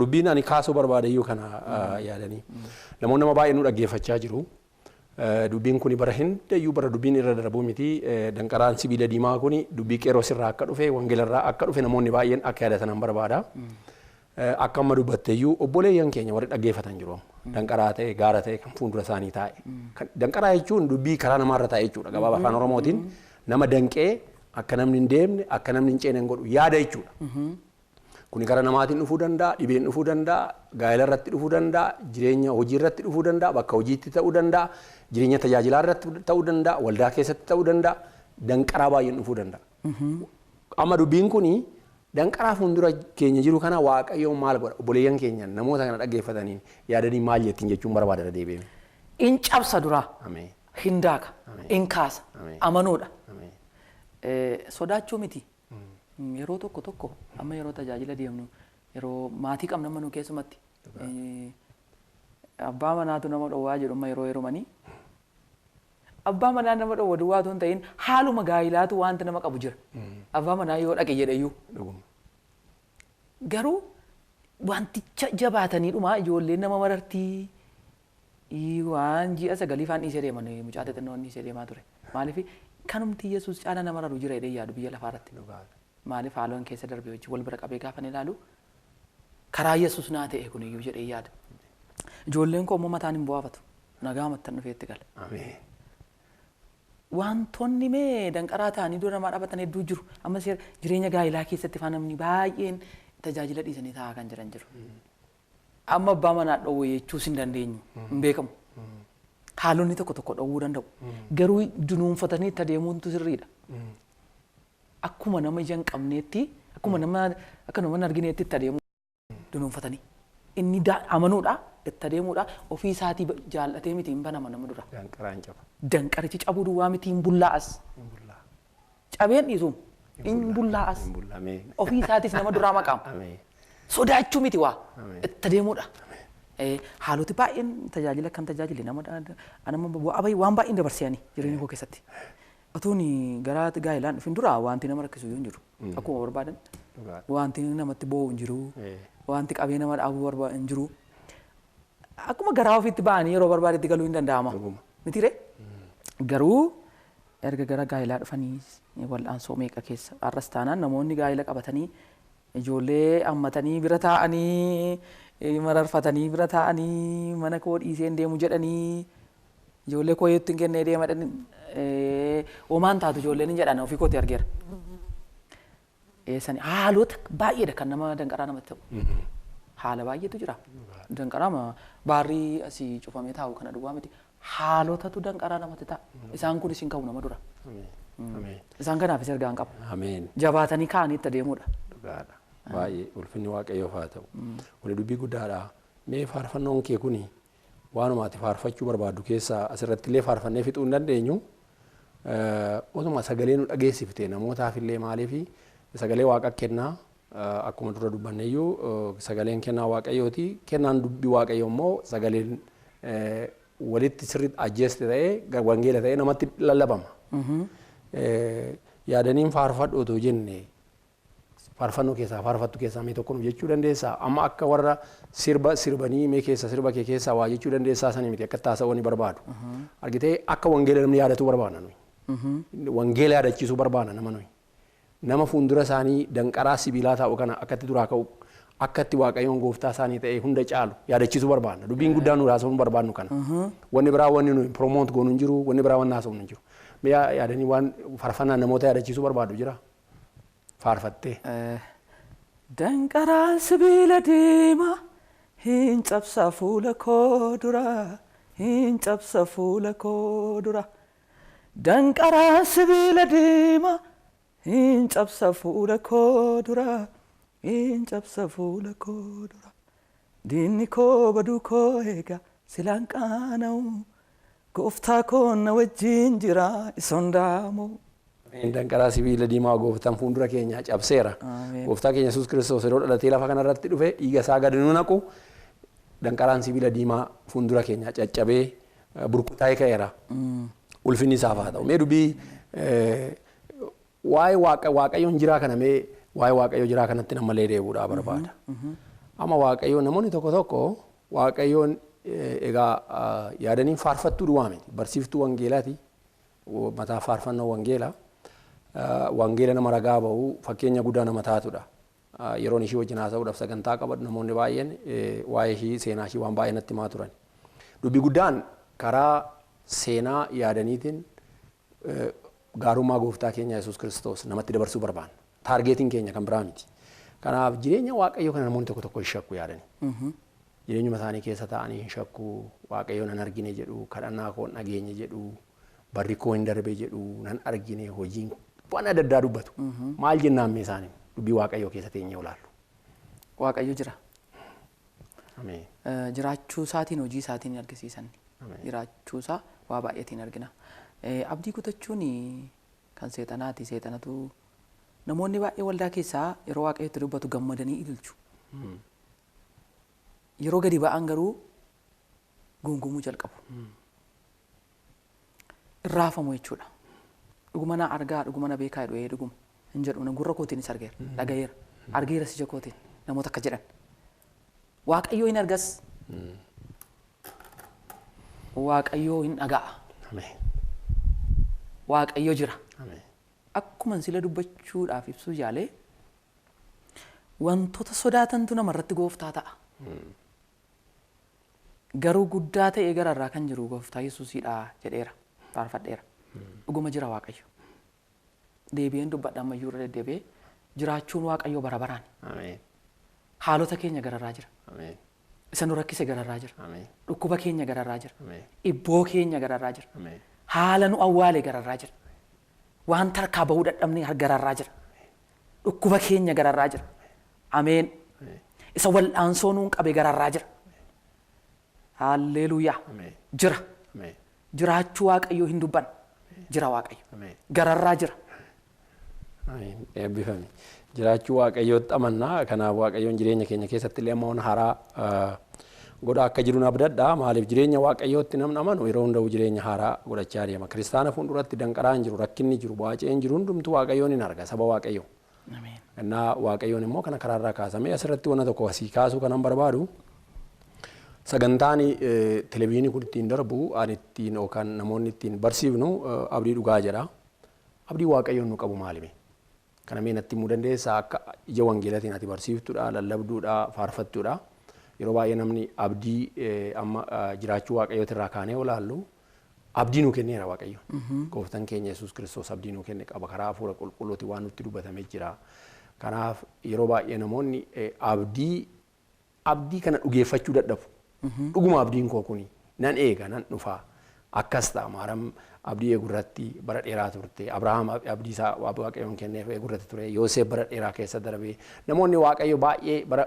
Dubbiin ani kaasuu barbaade iyyuu kana yaadanii. Namoonni nama baay'ee nu dhaggeeffachaa jiru. Dubbiin kun bara hundayyuu bara dubbiin irra darbuu miti. Danqaraan sibiila diimaa kun dubbii qeerroo irraa akka dhufe, wangeela irraa akka dhufe namoonni baay'een akka yaadatan barbaada. Akka amma dubbatte iyyuu obboleeyyan keenya warri dhaggeeffatan jiru. Danqaraa ta'e, gaara ta'e kan fuuldura isaanii taa'e. Danqaraa jechuun dubbii karaa namaarra taa'e jechuudha. Gabaabaa afaan Oromootiin nama danqee akka namni hin deemne, akka namni hin ceene hin godhu yaada jechuudha. Kuni karaa namaatiin dhufuu danda'a, dhibeen dhufuu danda'a, gaa'ela irratti dhufuu danda'a, jireenya hojii irratti dhufuu danda'a, bakka hojiitti ta'uu danda'a, jireenya tajaajilaa irratti ta'uu danda'a, waldaa keessatti ta'uu danda'a, danqaraa baay'een dhufuu danda'a. Amma dubbiin kuni danqaraa fuuldura keenya jiru kana Waaqayyoon maal godha? Obboleeyyan keenya namoota kana dhaggeeffataniin yaadanii maal jettiin jechuun barbaada deebi'ee. In cabsa duraa. Ameen. Hin daaka. In kaasa. Amanuudha. Ameen. Sodaachuu miti. Yeroo tokko tokko amma yeroo tajaajila deemnu yeroo maatii qabna amma nu keessumatti abbaa manaatu nama dhowwaa jedhu amma yeroo heerumanii abbaa manaa nama dhowwa duwwaatu hin ta'in haaluma gaayilaatu wanta nama qabu jira. Abbaa manaa yoo dhaqe jedheyyuu. Garuu wanticha jabaatanii dhumaa ijoolleen nama marartii waan ji'a sagalii faan dhiisee deeman mucaa xixinnoon dhiisee deemaa ture. Maaliif kanumti Yesuus caala nama mararu jira jedhee yaadu biyya lafaa irratti. Maaliif haaloon keessa darbee wajjin wal bira qabee gaafa ilaalu karaa Yesuus naa ta'e kun iyyuu jedhee yaada. Ijoolleen koo immoo mataan hin bu'aafatu. Nagaa mattan dhufee itti gala. Wantoonni mee danqaraa ta'anii dura namaa dhaabatan hedduu jiru. Amma jireenya gaa'ilaa keessatti faa namni baay'een tajaajila dhiisanii taa'aa kan jiran jiru. Amma abbaa manaa dhowwe jechuus hin dandeenyu. Hin beekamu. Haalonni tokko tokko dhowwuu danda'u. Garuu dunuunfatanii itti adeemuuntu sirriidha. Akkuma nama ija hin qabneetti, akkuma nama akka nama hin argineetti itti adeemuu dunuunfatanii. Inni amanuudha, itti adeemuudha, ofii isaatii jaallatee miti hin banama nama dura. Danqaraan caba. Danqarichi cabuu duwwaa miti hin bullaa'as. Cabeen dhiisuun hin bullaa'as. Ofii isaatis nama duraa maqaama. Sodaachuu miti waa itti adeemuudha. Haaloti baay'een tajaajila kan tajaajile nama anama bu'aa bahii waan baay'een dabarsee ani jireenya koo keessatti. Otuun gara gaa'ilaan dhufin dura wanti nama rakkisu iyyuu hin jiru. Akkuma barbaadan wanti namatti boo'u hin jiru. Wanti qabee nama dhaabuu barbaadu hin jiru. Akkuma garaa ofiitti ba'anii yeroo barbaadetti galuu hin danda'ama. Miti ree? Garuu erga gara gaa'ilaa dhufanii wal'aansoo meeqa keessa har'as taanaan namoonni gaa'ila qabatanii ijoollee hammatanii bira taa'anii mararfatanii bira taa'anii mana koo dhiiseen deemu jedhanii ijoollee koo eeyyutti hin kennee deema jedhanii homaan taatu ijoolleen hin jedhan ofii kootti argeera. Eessani haalota baay'eedha kan nama danqaraa namatti ta'u. Haala baay'eetu jira. Danqaraa baarrii asii cufamee taa'u kana duwwaa miti. Haalotatu danqaraa namatti ta'a. Isaan kun isin ka'u nama dura. Isaan kanaafis ergaa hin qabu. Jabaatanii ka'anii itti adeemuudha. Dhugaadha. Baay'ee ulfinni Waaqayyoof haa ta'u. Kuni dubbii guddaadha. Mee faarfannoon kee kuni waanuma ati faarfachuu barbaaddu keessaa asirratti illee faarfannee fixuu hin dandeenyu. Otuma sagalee nu dhageessifte namootaaf illee maaliif sagalee Waaqa kennaa akkuma dura dubbanne iyyuu sagaleen kennaa Waaqayyooti. Kennaan dubbii Waaqayyoo immoo sagaleen walitti sirriitti ajjeeste ta'ee wangeela ta'ee namatti lallabama. Yaadaniin faarfadhu otoo jenne faarfannoo keessaa faarfattu keessaa mee tokko nu jechuu dandeessaa? Amma akka warra sirba sirbanii mee keessa sirba kee keessaa waa jechuu dandeessaa sanii miti akka taasawwan ni barbaadu. Argitee akka wangeela namni yaadatu barbaada nuyi. Wangeela yaadachiisuu barbaada nama nuyi. Nama fuuldura isaanii danqaraa sibiilaa taa'u kana akkatti duraa ka'u akkatti Waaqayyoon gooftaa isaanii ta'e hunda caalu yaadachiisuu barbaadna. Dubbiin guddaan nu haasa'uu barbaadnu kana. Wanni biraa wanni nuyi promote goonu hin jiru, wanni biraa wanni haasa'u hin jiru. Mee yaadanii waan faarfannaa namoota yaadachiisuu barbaadu jira? Faarfattee. Danqaraan sibiila diimaa hin cabsa fuula koo dura, hin cabsa fuula koo dura. Danqaraan sibiila diimaa Hin cabsa fuula koo dura, hin cabsa fuula koo dura. Diinni koo baduu koo eega silaan qaana'u. Gooftaa koo na wajjin jira isa hundaamoo. Danqaraa sibiila diimaa gooftaan fuuldura keenya cabseera. Gooftaa keenya Yesuus Kiristoos yeroo dhalatee lafa kanarratti dhufe dhiiga isaa gadi nu naqu danqaraan sibiila diimaa fuuldura keenya caccabee burkutaa'ee ka'eera. Ulfinni isaaf haa ta'u. Mee dubbii waa'ee Waaqayyoon jiraa kana mee waa'ee Waaqayyoo jiraa kanatti namallee deebi'uudhaa barbaada. Amma Waaqayyoon namoonni tokko tokko Waaqayyoon egaa yaadaniin faarfattuu duwwaa miti. Barsiiftuu wangeelaati. Mataa faarfannoo wangeelaa. Wangeela nama ragaa bahu fakkeenya guddaa nama taatudha. Yeroon ishii wajjin haasa'uudhaaf sagantaa qabadhu namoonni baay'een waa'ee ishii seenaa ishii waan baay'ee natti himaa turan. Dubbii guddaan karaa seenaa yaadaniitiin gaarummaa gooftaa keenya Yesuus Kiristoos namatti dabarsuu barbaanna. Taargeetiin keenya kan biraa miti. Kanaaf jireenya Waaqayyoo kana namoonni tokko tokko hin shakku yaadanii. Jireenyuma isaanii keessa taa'anii hin shakku, Waaqayyoo nan argine jedhu, kadhannaa koo hin dhageenye jedhu, barri koo hin darbe jedhu, nan argine hojiin waan adda addaa dubbatu. Maal jennaan mee isaaniin dubbii Waaqayyoo keessa teenyee olaallu? Waaqayyo jira. Jiraachuu isaatiin hojii isaatiin argisiisan. Jiraachuu isaa waa baay'eetiin argina. Abdii kutachuun kan seexanaati. Seexanatu namoonni baay'ee waldaa keessaa yeroo Waaqayyotti dubbatu gammadanii ililchu. Yeroo gadi ba'an garuu gungumuu jalqabu. Irraafamu jechuudha. Dhuguma na argaa, dhuguma na beekaa jedhu dhuguma hin jedhu na gurra kootiinis argeera, dhagayeera, argeera ija kootiin namoota akka jedhan. Waaqayyoo hin argas. Waaqayyoo hin dhaga'a. Waaqayyo jira. Akkuma sila dubbachuudhaaf ibsuu yaalee wantoota sodaatantu namarratti gooftaa ta'a. Garuu guddaa ta'ee gararraa kan jiru gooftaa Yesuusidha jedheera, faarfadheera. Dhuguma jira Waaqayyo. Deebi'een dubbadha ammayyuu irra deddeebi'ee jiraachuun Waaqayyoo bara baraan. Haalota keenya gararraa jira. Isa nu rakkise gararraa jira. Dhukkuba keenya gararraa jira. Ibboo keenya gararraa jira. Haala nu awwaale gararraa jira. Waan tarkaa bahuu dadhabne gararraa jira. Dhukkuba keenya gararraa jira. Ameen. Isa wal'aansoo nuun qabe gararraa jira. Haalleluuyaa. Jira. Jiraachuu Waaqayyoo hin dubban. Jira Waaqayyo. Gararraa jira. Eebbifami. Jiraachuu Waaqayyootti amannaa. Kanaaf Waaqayyoon jireenya keenya keessatti illee amma waan haaraa godha akka jiru abdadha. Maaliif jireenya Waaqayyootti namni amanu yeroo hunda'u jireenya haaraa godhachaa deema. Kiristaana fuulduratti danqaraan jiru, rakkinni jiru, baaceen jiru hundumtuu Waaqayyoon hin arga saba Waaqayyoo. Innaa Waaqayyoon immoo kana karaarraa kaasamee asirratti wanna tokko asii kaasuu kanan barbaadu. Sagantaan televezyiinii kun ittiin darbu ani ittiin yookaan namoonni ittiin barsiifnu abdii dhugaa jedha. Abdii Waaqayyoon nu qabu maalime? Kana mee natti himuu dandeessaa akka ija wangeelatiin ati barsiiftuudha, lallabduudha, faarfattuudha. Yeroo baay'ee namni abdii amma jiraachuu Waaqayyooti irraa kaanee olaallu abdii nuu kenneera Waaqayyo. Gooftaan keenya Yesuus Kiristoos abdii nuu kenne qaba karaa hafuura qulqulluuti waan nutti dubbatamee jira. Kanaaf yeroo baay'ee namoonni abdii kana dhugeeffachuu dadhabu. Dhuguma abdiin koo kuni nan eega nan dhufa akkas ta'a. Maaram abdii eegu irratti bara dheeraa turte. Abrahaam abdii isaa Waaqayyoon kenneef eegu irratti ture. Yoosef bara dheeraa keessa darbee namoonni Waaqayyo baay'ee bara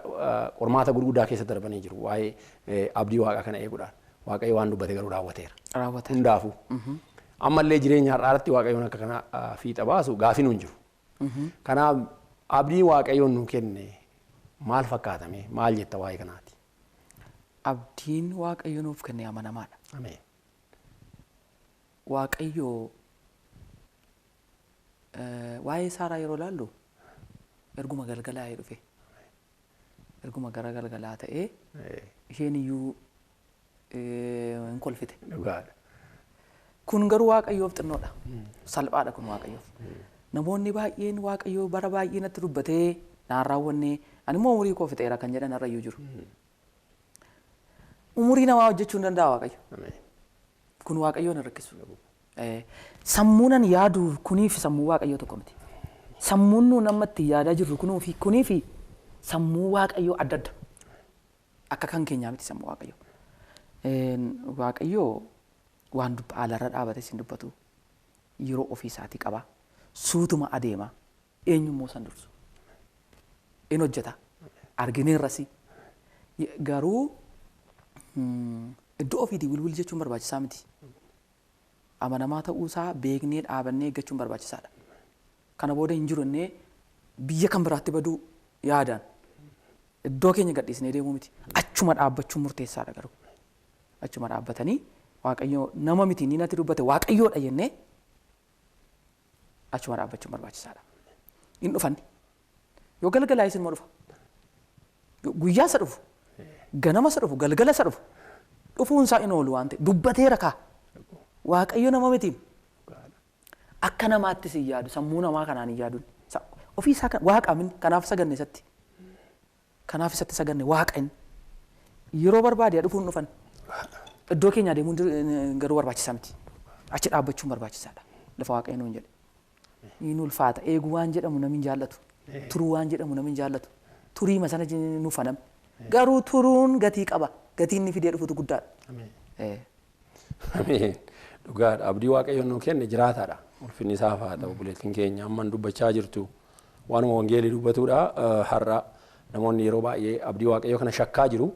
qormaata gurguddaa keessa darbanii jiru. Waa'ee abdii Waaqa kana eeguudhaan Waaqayyo waan dubbate garuu raawwateera. Hundaafuu. Ammallee jireenya har'aatti Waaqayyoon akka kana fiixa baasu gaafiin hin jiru. Kanaaf abdii Waaqayyoon nu kenne maal fakkaatame maal jetta waa'ee kanaati? Abdiin Waaqayyo nuuf kenne amanamaadha. Ameen. Waaqayyo waa'ee Saaraa yeroo ilaallu erguma galgalaa'ee dhufe. Erguma gara galgalaa ta'ee isheen iyyuu hin kolfite. Dhugaadha. Kun garuu Waaqayyoof xinnoodha. Salphaadha kun Waaqayyoof. Namoonni baay'een Waaqayyoo bara baay'ee natti dubbatee naan raawwanne ani immoo umurii koo fixeera kan jedhan har'a iyyuu jiru. Umurii namaa hojjechuu hin danda'a Waaqayyo. Kun Waaqayyoon hin rakkisu. Sammuun ani yaadu kuniif sammuu Waaqayyoo tokko miti. Sammuun nuun amma itti yaadaa jirru kuniif sammuu Waaqayyoo adda adda. Akka kan keenyaa miti sammuu Waaqayyoo. Waaqayyoo waan alarra dhaabates hin dubbatu. Yeroo ofii isaatii qaba. Suutuma adeema. Eenyummoo san dursu. In hojjeta. Argineerrasi. Garuu iddoo ofiitii wilwil jechuun barbaachisaa miti. Amanamaa ta'uusaa beeknee dhaabannee eeggachuun barbaachisaadha. Kana booda hin jiru innee biyya kan biraatti baduu yaadaan iddoo keenya gadhiisnee deemuu miti. Achuma dhaabbachuun murteessaadha garuu. Achuma dhaabbatanii Waaqayyo nama miti inni natti dubbate Waaqayyoodha jennee achuma dhaabbachuun barbaachisaadha. Hin dhufanne. Yoo galgalaayis immoo dhufa. Guyyaa isa dhufu, ganama isa dhufu, galgala isa dhufu. Dhufuun isaa hin oolu waan ta'e dubbateera kaa. Waaqayyo nama miti. Akka namaattis hin yaadu, sammuu namaa kanaan hin yaadu. Ofii isaa waaqa inni kanaaf saganne isatti. Kanaaf isatti saganne waaqa inni. Yeroo barbaade dhufuun dhufan. Iddoo keenya deemuun garuu barbaachisaa miti. Achi dhaabbachuun barbaachisaadha. Lafa Waaqayyo nuun jedhe. Inni ulfaata. Eeguu waan jedhamu namni hin jaallatu. Turuu waan jedhamu namni hin jaallatu. Turiima sana nuuf faname. Garuu turuun gatii qaba. Gatiin inni fidee dhufutu guddaadha. Ameen. Dhugaadha. Abdii Waaqayyo nuu kenne jiraataadha. Ulfinni isaaf haa ta'u buleettiin keenya amman dubbachaa jirtu. Waanuma wangeelii dubbatuudha. Har'a namoonni yeroo baay'ee abdii Waaqayyoo kana shakkaa jiru.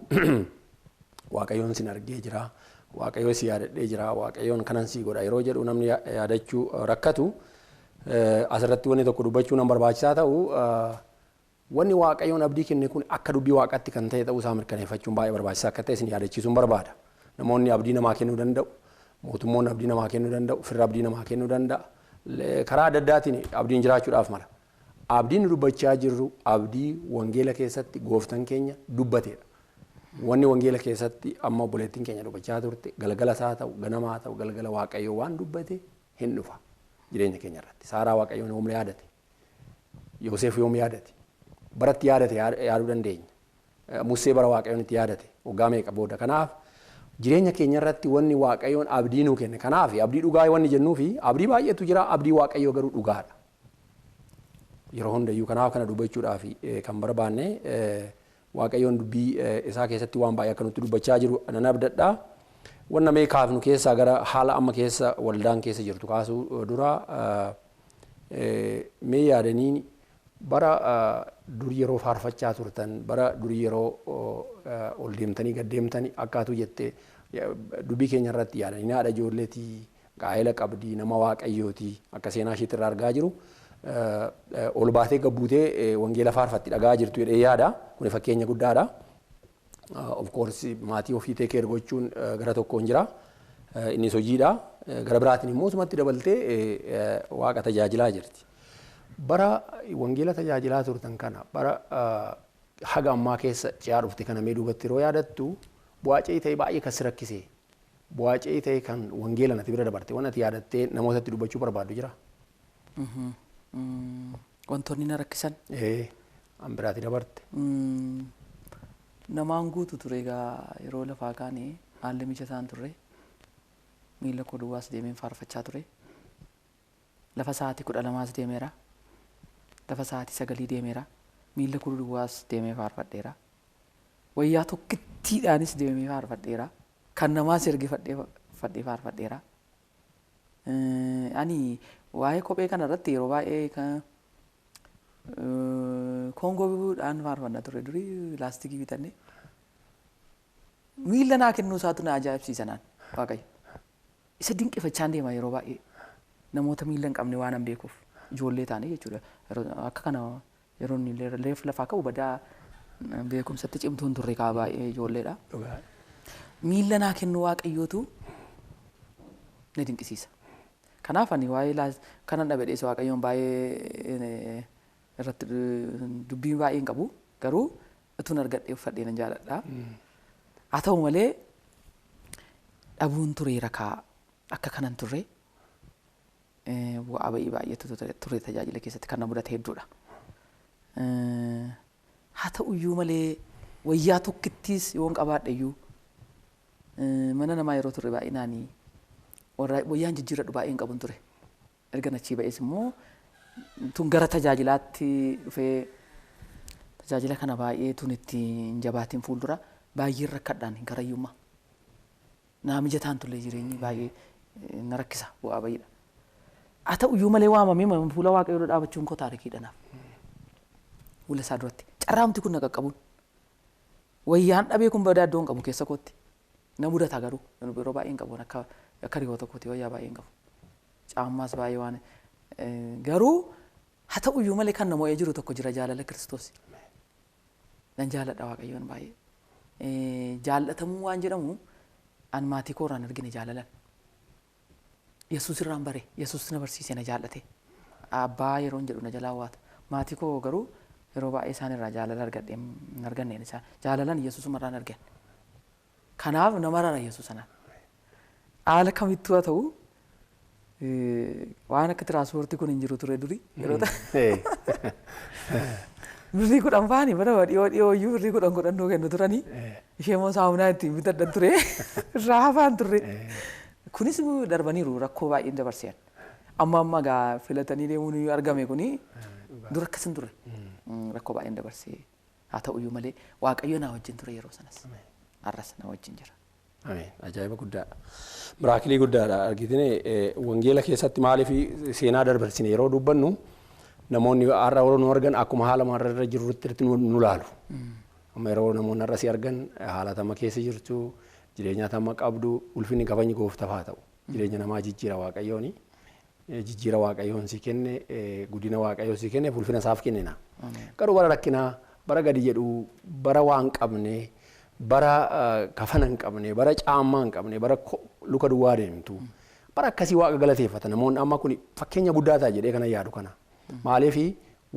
Waaqayyoon sin argee jira. Waaqayyoo si yaadadhee jira. Waaqayyoon kanan si godha yeroo jedhu namni yaadachuu rakkatu. Asirratti wanni tokko dubbachuu nan barbaachisaa ta'u wanni Waaqayyoon abdii kenne kun akka dubbii Waaqaatti kan ta'e ta'uu isaa mirkaneeffachuun baay'ee barbaachisaa akka ta'e isin yaadachiisuun barbaada. Namoonni abdii namaa kennuu danda'u. Mootummoonni abdii namaa kennuu danda'u. Firri abdii namaa kennuu danda'a. Karaa adda addaatiin abdiin jiraachuudhaaf mala. Abdiin nu dubbachaa jirru abdii wangeela keessatti gooftaan keenya dubbateedha. Wanni wangeela keessatti amma obboleettiin keenya dubbachaa turte galgala isaa ta'u ganamaa ta'u galgala Waaqayyoo waan dubbate hin dhufa jireenya keenya irratti. Saaraa Waaqayyoon yoom yaadate? Yoosef yoom yaadate? Baratti yaadate yaaduu dandeenya. Musee bara Waaqayyoon itti yaadate waggaa meeqa booda. Kanaaf jireenya keenya irratti wanni Waaqayyoon abdii nuu kenne. Kanaaf abdii dhugaa wanni jennuu fi abdii baay'eetu jira abdii Waaqayyoo garuu dhugaadha. Yeroo hundayyuu kanaaf kana dubbachuudhaaf kan barbaanne Waaqayyoon dubbii isaa keessatti waan baay'ee akka nutti dubbachaa jiru nan abdadha. Wanna mee kaafnu keessaa gara haala amma keessa waldaan keessa jirtu kaasuu dura mee yaadanii bara durii yeroo faarfachaa turtan bara durii yeroo ol deemtanii gad deemtanii akkaatu jettee dubbii keenya irratti yaadanii haadha ijoolleetii gaa'ela qabdii nama Waaqayyootii akka seenaa isheetti irraa argaa jiru. Ol baatee gabbuutee wangeela faarfatti dhagaa jirtu jedhee yaada. Kuni fakkeenya guddaadha. Of course maatii ofii take care gochuun gara tokkoon jira. Innis hojiidha. Gara biraatiin immoo osumatti dabaltee Waaqa tajaajilaa jirti. Bara wangeela tajaajilaa turtan kana bara haga ammaa keessa ce'aa dhufte kana mee duubatti yeroo yaadattu bu'aa ce'ii ta'e baay'ee kan si rakkise bu'aa ce'ii ta'e kan wangeela nati bira dabarte waan ati yaadattee namootatti dubbachuu barbaaddu jira. Wantoonni na rakkisan. An biraati dabarte. Namaan guutu ture egaa yeroo lafaa kaane haalli mijataan turre miila koo duwwaas deemeen faarfachaa ture. Lafa sa'aatii 12s deemeera. Lafa sa'aatii 9 deemeera. Miila koo duwwaas deemee faarfadheera. Wayyaa tokkittiidhaanis deemee faarfadheera. Kan namaas ergifadhee faarfadheera. Ani waa'ee kophee kana irratti yeroo baay'ee koongoodhaan faarfanna ture durii laastikii bitannee. Miila naa kennuu isaatu na ajaa'ibsiisa naan Waaqayyo. Isa dinqifachaan deema yeroo baay'ee namoota miila hin qabne waan an beekuuf ijoollee taane jechuudha. Akka kana yeroo inni reef lafaa ka'u badaa beekumsatti cimtuun turre kaa baay'ee ijoolleedha. Miila naa kennu Waaqayyootu na dinqisiisa. Kanaaf ani waa'ee kanan dhabe dheessa Waaqayyoon baay'ee irratti dubbii baay'ee hin qabu garuu utuun argadhee uffadhee nan jaaladha. Haa ta'u malee dhabuun tureera kaa akka kanan turre bu'aa ba'ii baay'eetu ture tajaajila keessatti kan na mudate hedduudha. Haa ta'u iyyuu malee wayyaa tokkittiis yoon qabaadhe iyyuu mana namaa yeroo turre baay'inaanii wayyaan jijjiirradhu baay'ee hin qabun ture. Erga achii ba'ees immoo tun gara tajaajilaatti dhufee tajaajila kana baay'ee tun itti hin jabaatiin fuuldura baay'ee rakkadhaan hin karayyummaa. Naa mijataan tullee jireenyi baay'ee na rakkisa bu'aa ba'iidha. Haa ta'u iyyuu malee waamamee fuula Waaqayyoo dura dhaabachuun koo taarikiidha naaf. Fuula isaa duratti. Carraamti kun na qaqqabuun. Wayyaan dhabee kun badaa iddoo hin qabu keessa kootti. Na mudata garuu yeroo baay'ee hin qabu akka riyoota kooti wayyaa baay'ee hin qabu. Caammaas baay'ee waan garuu haa ta'u iyyuu malee kan na mo'ee jiru tokko jira jaalala Kiristoos. Nan jaaladha Waaqayyoon baay'ee. Jaallatamuu waan jedhamu an maatii koo irraan argine jaalalan. Yesuus irraan bare Yesuus na barsiise na jaallate. Abbaa yeroon jedhu na jalaa waata. Maatii koo garuu yeroo baay'ee isaan irraa jaalala argadhe hin arganneen isaan jaalalan Yesuusuma irraan argan. Kanaaf nama rara Yesuus sanaan. Haala kamittuu haa ta'u waan akka tiraanspoortii kun hin jiru ture durii yeroo birrii 10 faani bara dhiyoo dhiyoo iyyuu birrii 10 10 nuu kennu turanii ishee immoo saamunaa ittiin bitadhan ture irraa hafaan turre. Kunis darbaniiru rakkoo baay'een dabarsean. Amma amma gaa filatanii deemuun argame kuni dura akkas hin turre. Rakkoo baay'een dabarsee haa ta'u iyyuu malee Waaqayyo na wajjin ture yeroo sanas. Har'as na wajjin jira. Ameen. Ajaa'iba guddaadha. Miraakilii guddaadha. Argitine wangeela keessatti maaliif seenaa dabarsine yeroo dubbannu namoonni har'a yeroo nu argan akkuma haala har'a irra jirrutti nu laalu. Amma yeroo namoonni har'a si argan haala tama keessa jirtu jireenya tama qabdu ulfinni kabajni gooftaaf haa ta'u. Jireenya namaa jijjiira Waaqayyooni. Jijjiira Waaqayyoon si kenne guddina Waaqayyoon si kenne ulfina isaaf kennina. Garuu bara rakkinaa bara gadi jedhu bara waan qabne bara kafana hin qabne bara caammaa hin qabne bara luka duwwaa deemtu bara akkasii Waaqa galateeffata namoonni amma kun fakkeenya guddaa ta'a jedhee kana yaadu kana. Maaliif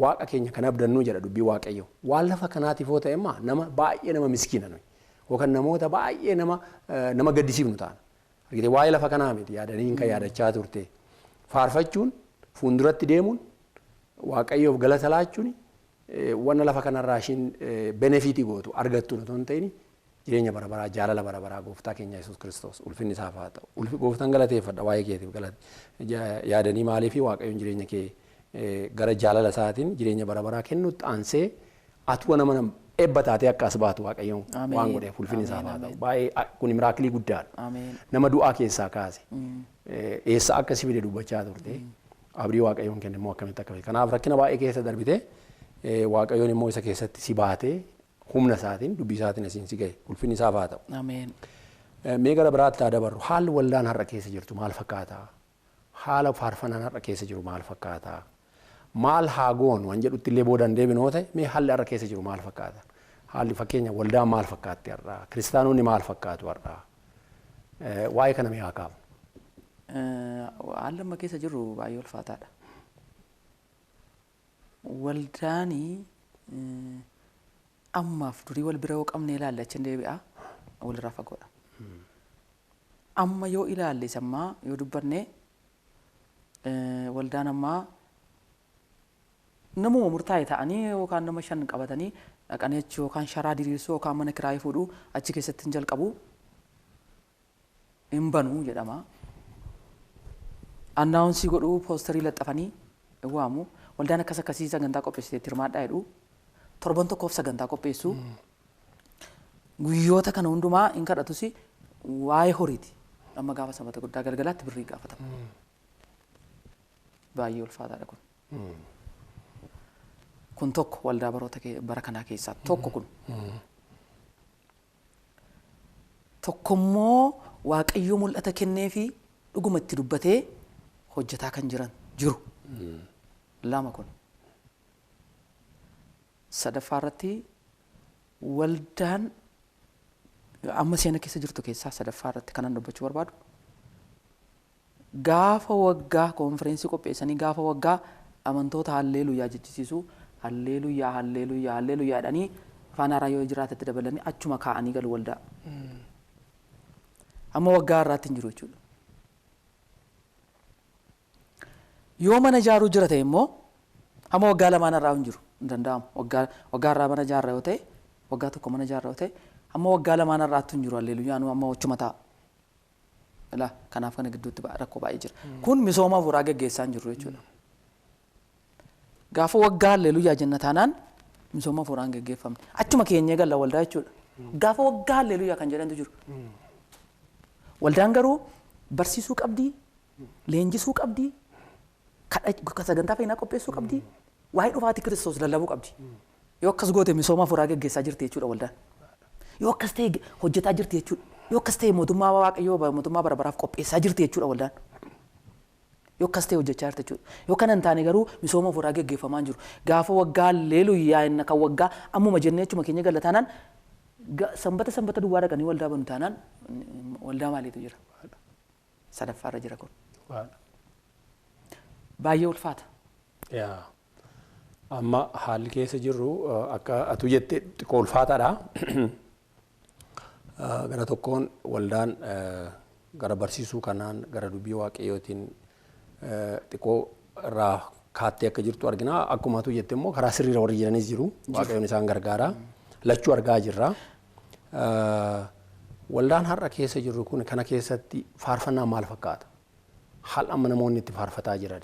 Waaqa keenya kan abdannu jedha dubbii Waaqayyo. Waan lafa kanaatiif yoo ta'e immoo nama baay'ee nama miskiina nuyi yookaan namoota baay'ee nama gaddisiifnu ta'an. Argite waa'ee lafa kanaa miti yaadanii kan yaadachaa turte. Faarfachuun fuulduratti deemuun Waaqayyoof galata laachuun wanna lafa kanarraa ishiin benefiitii gootu argattu otoo hin ta'in jireenya bara baraa jaalala bara baraa gooftaa keenya Yesuus Kiristoos ulfinni isaaf haa ta'u. Ulfi gooftaan galateeffadha waa'ee keetiif galate yaadanii maaliif Waaqayyoon jireenya kee gara jaalala isaatiin jireenya bara baraa kennutti aansee atuu nama eebba taatee akka as baatu Waaqayyoon waan godheef ulfinni isaaf haa ta'u. Baay'ee kun miraakilii guddaadha. Nama du'aa keessaa kaase eessa akka si fide dubbachaa turte abdii Waaqayyoon kenne immoo akkamitti akka fide. Kanaaf rakkina baay'ee keessa darbite Waaqayyoon immoo isa keessatti si baatee humna isaatiin dubbii isaatiin asiin si gahe ulfinni isaaf haa ta'u. Ameen. Mee gara biraatti haa dabarru haalli waldaan har'a keessa jirtu maal fakkaata? Haala faarfannaan har'a keessa jiru maal fakkaata? Maal haa goonu waan jedhutti illee boodaan deebinoo ta'e mee haalli har'a keessa jiru maal fakkaata? Haalli fakkeenya waldaan maal fakkaatti har'a? Kiristaanonni maal fakkaatu har'a? Waa'ee kana mee haa kaafnu. Haalli amma keessa jirru baay'ee ulfaataadha. Waldaanii ammaaf durii wal bira yoo qabne ilaalle achi deebi'a walirraa fagoodha. Amma yoo ilaalle ammaa yoo dubbanne waldaan ammaa namuma murtaa'e ta'anii yookaan nama 5 qabatanii dhaqanii achi yookaan sharaa diriirsuu yookaan mana kiraayii fuudhuu achi keessatti hin jalqabu hin banuu jedhama. Annaawunsii godhuu poosterii laxxafanii waamu. Waldaan akkas akkasii sagantaa qopheessiteetti hirmaadhaa jedhu. Torban tokkoof sagantaa qopheessu. Guyyoota kana hundumaa hin kadhatus waa'ee horiiti. Amma gaafa sanbata guddaa galgalaatti birrii gaafatama. Baay'ee ulfaataadha kun. Kun tokko waldaa baroota bara kanaa keessaa tokko kun. Tokkommoo Waaqayyo mul'ata kenneefi dhuguma itti dubbatee hojjetaa kan jiran jiru. Lama kun. Sadaffaa irratti waldaan amma seena keessa jirtu keessaa sadaffaa irratti kanan dubbachuu barbaadu. Gaafa waggaa konfereensii qopheessanii gaafa waggaa amantoota halleeluyyaa jechisiisu halleeluyyaa halleeluyyaa halleeluyyaa jedhanii afaan haaraa yoo jiraatetti dabalanii achuma kaa'anii galu waldaa. Amma waggaa har'aatti hin jiru jechuudha. Yoo mana ijaaruu jira ta'e immoo amma waggaa lamaan har'aa hin jiru hin danda'amu. Waggaa har'aa mana ijaarra yoo ta'e waggaa tokko mana ijaarra yoo ta'e amma waggaa lamaan har'aatti hin jiru halleeluyyaan amma achuma taa'a. Ilaa kanaaf kana gidduutti rakkoo baay'ee jira. Kun misooma hafuuraa geggeessaa hin jirru jechuudha. Gaafa waggaa halleeluyyaa jenna taanaan misooma hafuuraan geggeeffamne. Achuma keenyee galla waldaa jechuudha. Gaafa waggaa halleeluyyaa kan jedhantu jiru. Waldaan garuu barsiisuu qabdii, leenjisuu qabdii, Sagantaa fayyinaa qopheessuu qabdi. Waa'ee dhufaatii Kiristoos lallabuu qabdi. Yoo akkas goote misooma hafuuraa geggeessaa jirti jechuudha waldaan. Yoo akkas ta'e hojjetaa jirti jechuudha. Yoo akkas ta'e mootummaa Waaqayyoo mootummaa bara baraaf qopheessaa jirti jechuudha waldaan. Yoo akkas ta'e hojjechaa jirti jechuudha. Yoo kana hin taane garuu misooma hafuuraa geggeeffamaa hin jiru. Gaafa waggaa leeluyyaa inni kan waggaa ammuma jennee achuma keenya galla taanaan sanbata sanbata duwwaa dhaqanii waldaa banu taanaan waldaa maaliitu jira? Sadaffaarra jira kun. Baay'ee ulfaata. Yaa. Amma haalli keessa jirru akka atu jette xiqqoo ulfaataadha. Gara tokkoon waldaan gara barsiisuu kanaan gara dubbii Waaqayyootiin xiqqoo irraa kaattee akka jirtu argina. Akkuma atu jette immoo karaa sirriirra warri jiranis jiru. Waaqayyoon isaan gargaara. Lachuu argaa jirra. Waldaan har'a keessa jirru kun kana keessatti faarfannaan maal fakkaata? Haal amma namoonni itti faarfataa jiran.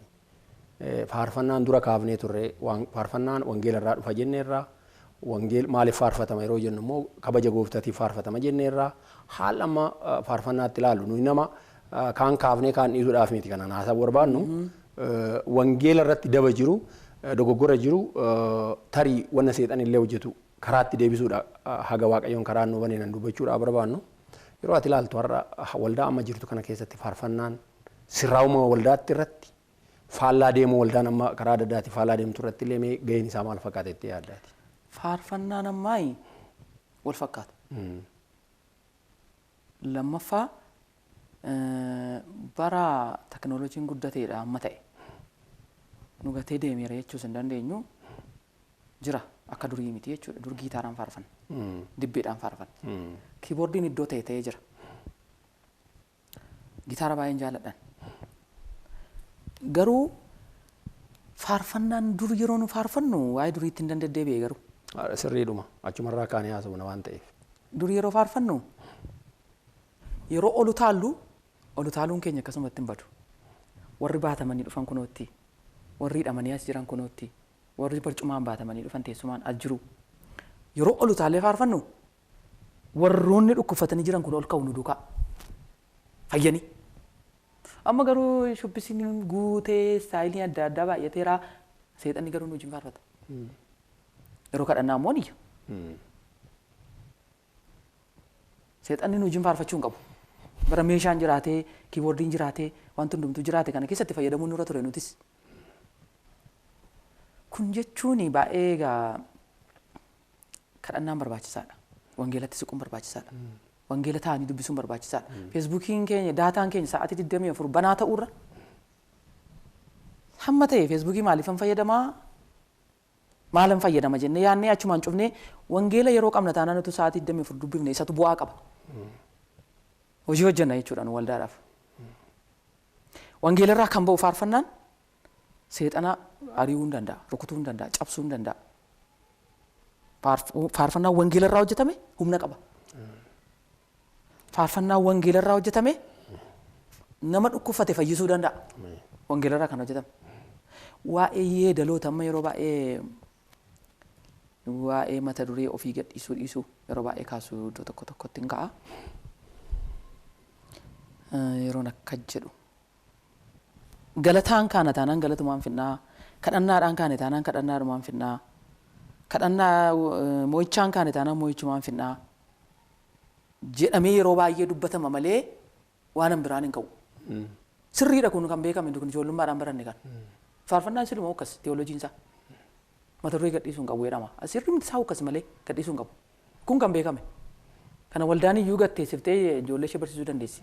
Faarfannaan dura kaafnee turre faarfannaan wangeela irraa dhufa jenneerra. Wangeel maaliif faarfatama yeroo jennu immoo kabaja gooftaatiif faarfatama jenneerra. Haal amma faarfannaatti ilaallu nuyi nama kaan kaafnee kaan dhiisuudhaaf miti kanaan haasaa barbaannu. Wangeela irratti daba jiru, dogoggora jiru, tarii wanna seexan illee hojjetu karaatti deebisuudha haga Waaqayyoon karaa nu baneen dubbachuudhaaf barbaannu. Yeroo ati ilaaltu har'a waldaa amma jirtu kana keessatti faarfannaan sirraa'uma waldaatti irratti faallaa deemuu waldaan amma karaa adda addaatti faallaa deemtu irratti illee mee gaheen isaa maal fakkaata jettee yaaddaati? Faarfannaan ammaa wal fakkaata. Lammaffaa bara teknooloojiin guddateedha amma ta'e. Nu gatee deemeera jechuus hin dandeenyu jira akka durii miti jechuudha. Dur giitaaraan faarfanna. Dibbeedhaan faarfanna. Kiiboordiin iddoo ta'e ta'ee jira. Gitaara baay'een jaalladhan. Garuu faarfannaan dur yeroo nu faarfannu waa'ee duriitti hin dandeddeebi'e garuu. Sirriidhuma achumarraa kaanee haasofna waan ta'eef. Dur yeroo faarfannu yeroo ol utaallu ol utaaluun keenya akkasumatti hin badu. Warri baatamanii dhufan kunootti, warri hidhamanii as jiran kunootti, warri barcumaan baatamanii dhufan teessumaan as jiru. Yeroo ol utaallee faarfannu warroonni dhukkubfatanii jiran kun ol ka'u nu duukaa fayyanii. Amma garuu shubbisiin guutee istaayiliin adda addaa baay'ateera seexanni garuu nu wajjin faarfata. Yeroo kadhannaa immoo niyya. Seexanni nu wajjin faarfachuu hin qabu. Bara meeshaan jiraatee, kiiboordiin jiraatee, wanti hundumtuu jiraate kana keessatti fayyadamuun nurra ture nutis. Kun jechuun baay'ee egaa kadhannaan barbaachisaadha. Wangeelatti siquun barbaachisaadha. Wangeela taa'anii dubbisuun barbaachisaadha. Feesbuukiin keenya daataan keenya sa'aatii 24 banaa ta'uurra hamma ta'e feesbuukii maaliifan fayyadamaa maalan fayyadama jennee yaadnee achumaan cufnee wangeela yeroo qabna taanaan utuu sa'aatii 24 dubbifne isatu bu'aa qaba. Hojii hojjenna jechuudha nu waldaadhaaf. Wangeela irraa kan ba'u faarfannaan seexana ari'uu hin danda'a, rukutuu hin danda'a, cabsuu hin danda'a. Faarfannaan wangeela irraa hojjetame humna qaba. Faarfannaan wangeela irraa hojjetame nama dhukkubfate fayyisuu danda'a. Wangeela irraa kan hojjetame. Waa'ee yeedaloota amma yeroo baay'ee waa'ee mata duree ofii gadhiisuu dhiisuu yeroo baay'ee kaasuu iddoo tokko tokkotti hin ka'a. Yeroon akka jedhu. Galataan kaana taanaan galatumaan finnaa, kadhannaadhaan kaane taanaan kadhannaadhumaan finnaa, kadhannaa mo'ichaan kaane taanaan mo'ichumaan finnaa jedhamee yeroo baay'ee dubbatama malee waan hin biraan hin ka'u. Sirriidha kun kan beekame kun ijoollummaadhaan baranne kan. Faarfannaan siluma akkas teewoloojiin isaa. Mata duree gadhiisuu hin qabu jedhama. Sirriin isaa akkas malee gadhiisuu hin qabu. Kun kan beekame. Kana waldaan iyyuu gatteessiftee ijoollee ishee barsiisuu dandeessi.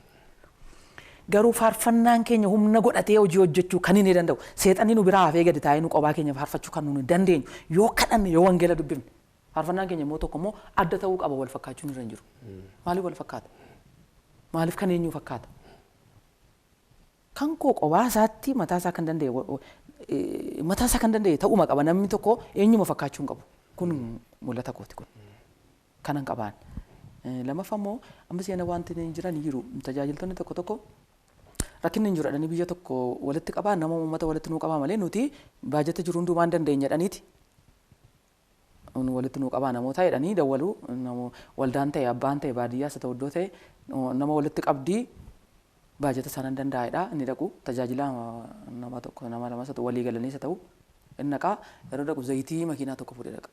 Garuu faarfannaan keenya humna godhatee hojii hojjechuu kan inni danda'u. Seexanni nu biraa hafee gadi taa'ee nu qophaa keenya faarfachuu kan nu dandeenyu yoo kadhanne yoo wangeela dubbifne. Faarfannaan keenya immoo tokko immoo adda ta'uu qaba wal fakkaachuun irra hin jiru. Maaliif wal fakkaata? Maaliif kan eenyu fakkaata? Kan koo qophaa isaatti mataa isaa kan danda'e mataa isaa kan danda'e ta'uuma qaba namni tokko eenyuma fakkaachuu hin qabu. Kun mul'ata kooti kun. Kanan qabaan. Lammaffaa immoo amma seena wanti jiran jiru tajaajiltoonni tokko tokko rakkinni hin jiru jedhanii biyya tokko walitti qabaa nama uummata walitti nuu qabaa malee nuti baajata jiru hundumaa hin dandeenya jedhaniiti. Walitti nuu qabaa namoota jedhanii dawwaluu waldaan ta'e abbaan ta'e baadiyyaas ta'u iddoo ta'e nama walitti qabdii Baajata isaan danda'edha inni dhaqu tajaajila nama tokko nama lama isa walii galanii isa ta'u inni dhaqaa yeroo dhaqu zayitii makiinaa tokko fuudhee dhaqa.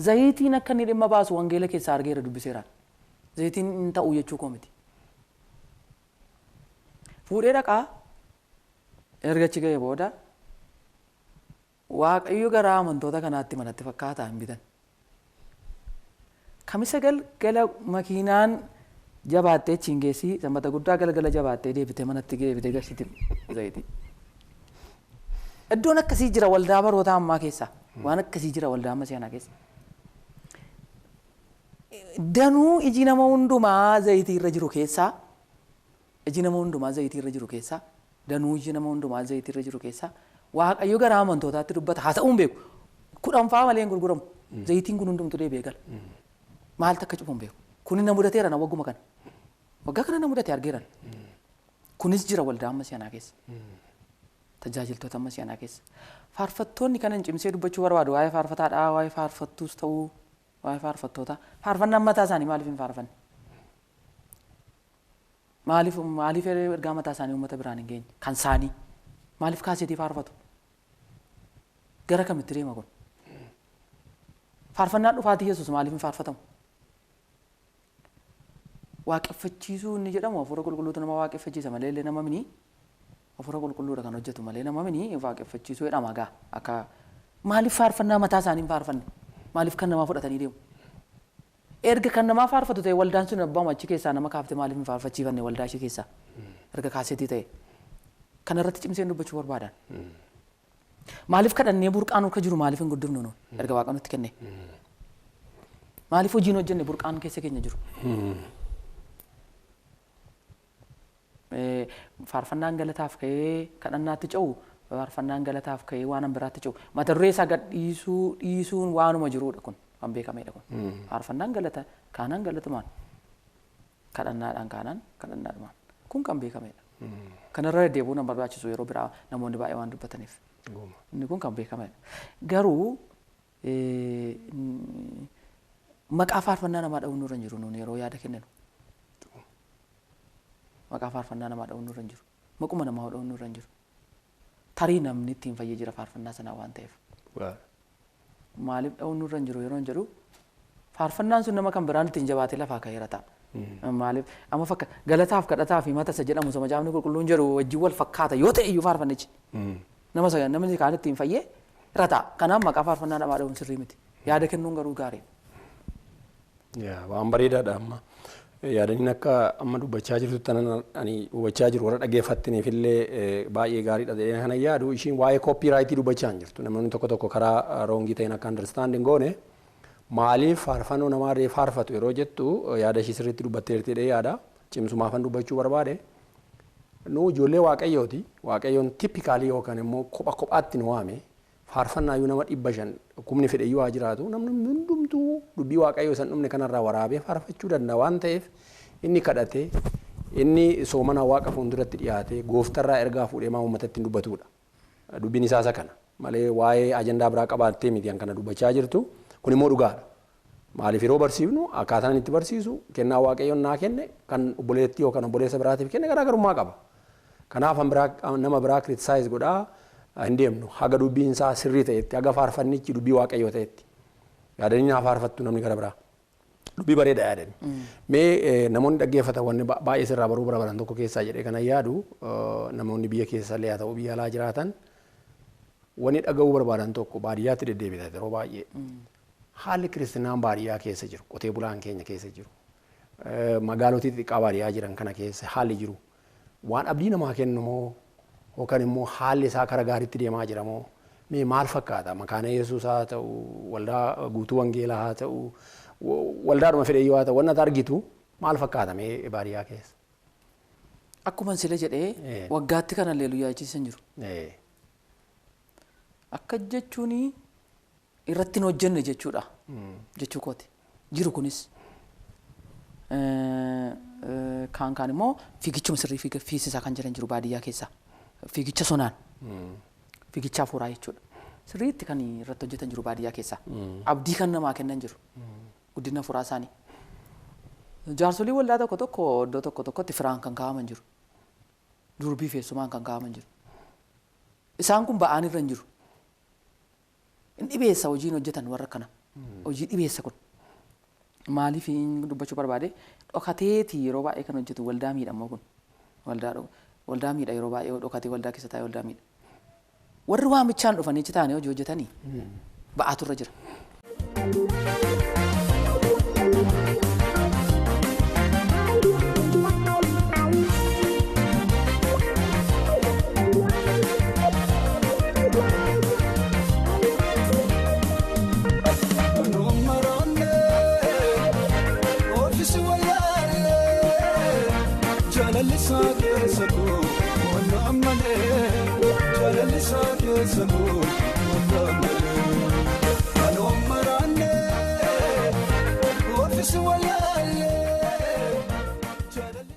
Zayitiin akka inni dhimma baasu wangeela keessaa argeera dubbiseeraan. Zayitiin hin ta'u jechuu koo miti. Fuudhee dhaqaa erga achi ga'ee booda Waaqayyo garaa amantoota kanaatti manatti fakkaataa hin bitan. Kamisa galgala makiinaan jabaattee achiin geessii sanbata guddaa galgala jabaattee deebitee manatti deebitee galchiti zayitii. Iddoon akkasii jira waldaa baroota ammaa keessa. Waan akkasii jira waldaa amma seenaa keessa. Danuu iji nama hundumaa zayitii irra jiru keessaa iji nama hundumaa zayitii irra jiru keessaa danuu iji nama hundumaa zayitii irra jiru keessaa Waaqayyo garaa amantootaatti dubbata haa ta'uun beeku. Kudhan fa'aa malee hin gurguramu. Zayitiin kun hundumtu deebi'ee gala. Maaltu akka cufu hin beeku. Kuni na mudateera na wagguma kana. Waggaa kana na mudate argeera. Kunis jira waldaa amma seenaa keessa. Tajaajiltoota amma seenaa keessa. Faarfattoonni kanan cimsee dubbachuu barbaadu waa'ee faarfataadhaa waa'ee faarfattuus ta'uu waa'ee faarfattoota. Faarfannaan mataa isaanii maaliif hin faarfanne? Maaliif maaliif ergaa mataa isaanii uummata biraan hin geenye? Kan isaanii. Maaliif kaaseetii faarfatu? Gara kamitti deema kun? Faarfannaan dhufaatii Yesuus maaliif hin faarfatamu? Waaqeffachiisuu inni jedhamu hafuura qulqulluutu nama waaqeffachiisa malee illee nama mini hafuura qulqulluudha kan hojjetu malee nama mini waaqeffachiisuu jedhama gaa akka maaliif faarfannaa mataa isaanii hin faarfanne? Maaliif kan namaa fudhatanii deemu? Erga kan namaa faarfatu ta'e waldaan sun abbaa achi keessaa nama kaafte maaliif hin faarfachiifanne waldaa ishee keessaa? Erga kaaseetii ta'e. Kana irratti cimseen dubbachuu barbaadan. Maaliif kadhannee burqaan akka jiru maaliif hin guddifnu nuun erga waaqa nutti kenne? Maaliif hojiin hojjenne burqaan keessa keenya jiru? Faarfannaan galataaf ka'ee kadhannaatti ce'u faarfannaan galataaf ka'ee waan biraatti ce'u mata duree isaa gad dhiisuu dhiisuun waanuma jiruudha kun waan beekameedha kun. Faarfannaan galata kaanaan galatumaan kadhannaadhaan kaanaan kadhannaadhumaan kun kan beekameedha. Kanarra deddeebi'uun hin barbaachisu yeroo biraa namoonni baay'ee waan dubbataniif. Inni kun kan beekameedha. Garuu maqaa faarfannaa namaa dha'uun nurra hin jiru nuun yeroo yaada kenninu. Maqaa faarfannaa namaa dha'uun nurra hin jiru. Maquma namaa dha'uun nurra hin jiru. Tarii namni ittiin fayyee jira faarfannaa sanaa waan ta'eef. Maaliif dha'uun nurra hin jiru yeroo hin jedhu faarfannaan sun nama kan biraan ittiin jabaatee lafaa ka'eera ta'a. Maaliif amma fakka galataaf kadhataa fi mata isa jedhamu isa macaafni qulqulluun jedhu wajjin wal fakkaata yoo ta'e iyyuu faarfannichi. Nama isa namni kaan ittiin fayyee irra ta'a. Kanaaf maqaa faarfannaa namaa dha'uun sirrii miti. Yaada kennuun garuu gaariidha. Yaa waan bareedaadha amma. Yaadaniin akka amma dubbachaa jirtutti ani hubachaa jiru warra dhaggeeffattaniif illee baay'ee gaariidha jedhee kana yaadu ishiin waa'ee copyright dubbachaa hin jirtu. Namoonni tokko tokko karaa wrong ta'een akka understanding goone maaliif faarfannoo namaa ree faarfatu yeroo jettu yaada ishii sirriitti dubbatteerti jedhee yaada. Cimsumaafan dubbachuu barbaade. Nu ijoollee Waaqayyooti. Waaqayyoon typically yookaan immoo kopha kophaatti nu waame. Faarfannaayyuu nama 500 kumni fedhe iyyuu haa jiraatu. Namni hundumtuu dubbii Waaqayyoo isan dhumne kanarraa waraabee faarfachuu danda'a waan ta'eef inni kadhate inni soomana Waaqa fuulduratti dhiyaate gooftarraa ergaa fuudhee maa uummatatti hin dubbatudha. Dubbiin isaa isa kana malee waa'ee ajandaa biraa qabaattee miti kan kana dubbachaa jirtu. Kun immoo dhugaadha. Maaliif yeroo barsiifnu akkaataan itti barsiisu kennaa Waaqayyoon naa kenne kan obboleettii yookaan obboleessa biraatiif kenne garaagarummaa qaba. Kanaaf nama biraa criticize godhaa hin deemnu haga dubbiin isaa sirrii ta'etti haga faarfannichi dubbii Waaqayyoo ta'etti. Yaadanii naa faarfattu namni gara biraa. Dubbii bareeda yaadani. Mee namoonni dhaggeeffatan wanni baay'ee sirraa baruu barbaadan tokko keessaa jedhee kana yaadu namoonni biyya keessa illee haa ta'u biyya alaa jiraatan wanni dhaga'uu barbaadan tokko baadiyyaatti deddeebita yeroo baay'ee. Haalli kiristinaan baadiyyaa keessa jiru qotee bulaan keenya keessa jiru magaalotii xixiqqaa baadiyyaa jiran kana keessa haalli jiru waan abdii namaa kennu moo yookaan immoo haalli isaa karaa gaariitti deemaa jira moo mee maal fakkaata makaana Yesuus haa ta'u waldaa guutuu wangeelaa haa ta'u waldaadhuma fedhe yoo haa ta'u wanna argitu maal fakkaata mee baadiyyaa keessa. Akkuma sila jedhee waggaatti kana alleeluyyaa jechiisan jiru. Akka jechuun irratti hin hojjenne jechuudha. Jechuu kooti. Jiru kunis. Kaan kaan immoo fiigichuma sirrii fiisisaa kan jiran jiru baadiyyaa keessa. Fiigicha sonaan. Fiigicha hafuuraa jechuudha. Sirriitti kan irratti hojjetan jiru baadiyyaa keessa. Abdii kan namaa kennan jiru. Guddina hafuuraa isaanii. Jaarsolii waldaa tokko tokko iddoo tokko tokkotti firaan kan kaa'aman jiru. Durbii feessumaan kan kaa'aman jiru. Isaan kun ba'aan irra hin jiru. In dhibeessa hojiin hojjetan warra kana. Hojii dhibeessa kun. Maaliif dubbachuu barbaade dhokateeti yeroo baay'ee kan hojjetu waldaa miidhamoo kun. Waldaa miidha yeroo baay'ee dhokatee waldaa keessa taa'ee waldaa miidha. Warri waamichaan dhufanii achi taa'anii hojii hojjetanii ba'aatu irra jira. Jaalalli isaa keessa koo.